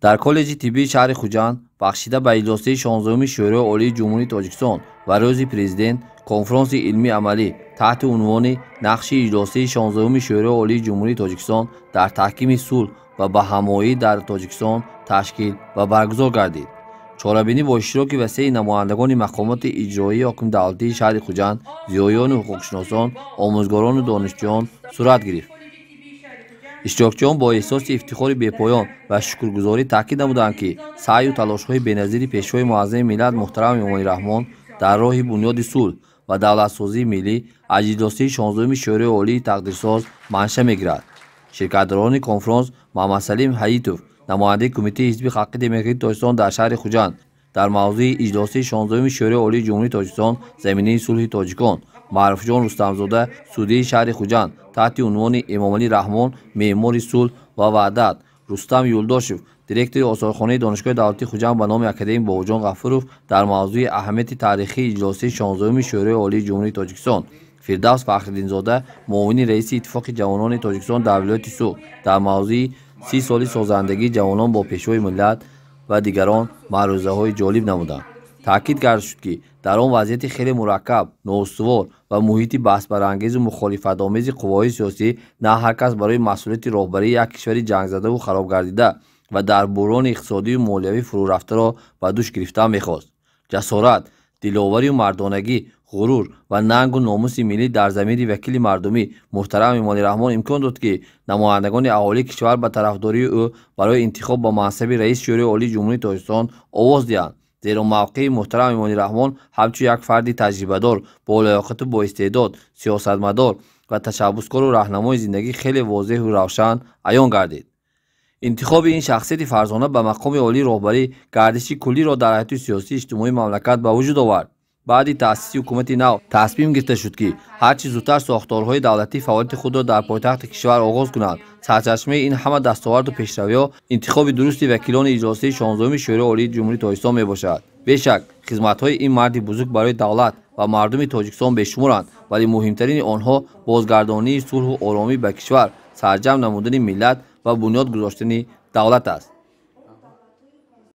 Дар коллеҷи тиббии шаҳри Хуҷанд бахшида ба иҷлосияи 16-уми Шӯрои Олии Ҷумҳурии Тоҷикистон ва Рӯзи Президент конфронси илмии амалӣ таҳти унвони «Нақши иҷлосияи 16-уми Шӯрои Олии Ҷумҳурии Тоҷикистон дар таҳкими сулҳ ва баҳамоӣ дар Тоҷикистон» ташкил ва баргузор гардид. Чорабинӣ бо иштироки васеи намояндагони мақомоти иҷроии ҳокими давлатии шаҳри Хуҷанд, зиёиёну ҳуқуқшиносон, омӯзгорону донишҷӯён сурат гирифт. Иштирокчиён бо эҳсоси ифтихори бепоён ва шукргузорӣ таъкид намуданд, ки саъю талошҳои беназири Пешвои муаззами миллат муҳтарам Эмомалӣ Раҳмон дар роҳи бунёди сулҳ ва давлатсозии миллӣ аз иҷлосияи 16-уми Шӯрои Олии тақдирсоз манша мегирад. Ширкатдорони конфронс Муҳаммадсалим Ҳаитов, намояндаи Кумитаи ҳизби Халқи Демократии Тоҷикистон дар шаҳри Хуҷанд, дар мавзӯи «Иҷлосияи 16-уми Шӯрои Олии Ҷумҳурии Тоҷикистон заминаи сулҳи тоҷикон», Маъруфҷон Рустамзода, судияи шаҳри Хуҷанд, таҳти унвони «Эмомалӣ Раҳмон меъмори сулҳ ва ваҳдат», Рустам Юлдошев, директори осорхонаи Донишгоҳи давлатии Хуҷанд ба номи академик Бобоҷон Ғафуров, дар мавзӯи «Аҳамияти таърихии иҷлосияи 16-уми Шӯрои Олии Ҷумҳурии Тоҷикистон», Фирдавс Фахриддинзода, муовини раиси Иттифоқи ҷавонони Тоҷикистон дар вилояти Суғд, дар мавзӯи «30 соли созандагии ҷавонон бо Пешвои миллат» ва дигарон маърӯзаҳои ҷолиб намуданд. Таъкид карда шуд, ки дар он вазъияти хеле мураккаб, ноустувор ва муҳити баҳсбарангезу мухолифатомези қувваҳои сиёсӣ на ҳар кас барои масъулияти роҳбарии як кишвари ҷангзадаву харобгардида ва дар буҳрони иқтисодию молиявӣ фурӯрафтаро ба дӯш гирифтан мехост. Ҷасорат, диловарию мардонагӣ, ғурур ва нангу номуси миллӣ дар замири вакили мардумӣ муҳтарам Эмомалӣ Раҳмон имкон дод, ки намояндагони аҳолии кишвар ба тарафдории ӯ барои интихоб ба мансаби раиси Шӯрои Олии Ҷумҳурии Тоҷикистон овоз диҳанд, зеро мавқеи муҳтарам Эмомалӣ Раҳмон ҳамчун як фарди таҷрибадор, болаёқату боистеъдод, сиёсатмадор ва ташаббускору раҳнамои зиндагӣ хеле возеҳу равшан аён гардид. Интихоби ин шахсияти фарзона ба мақоми олии роҳбарӣ гардиши куллиро дар ҳаёти сиёсию иҷтимоии мамлакат ба вуҷуд овард. Баъди таъсиси ҳукумати нав тасмим гирифта шуд, ки ҳарчи зудтар сохторҳои давлатӣ фаъолияти худро дар пойтахти кишвар оғоз кунанд. Сарчашмаи ин ҳама дастоварду пешравиҳо интихоби дурусти вакилони иҷлосияи 16-уми Шӯрои Олии Ҷумҳурии Тоҷикистон мебошад. Бешак, хизматҳои ин марди бузург барои давлат ва мардуми Тоҷикистон бешуморанд, вале муҳимтарини онҳо бозгардонии сулҳу оромӣ ба кишвар, сарҷамъ намудани миллат ва бунёд гузоштани давлат аст.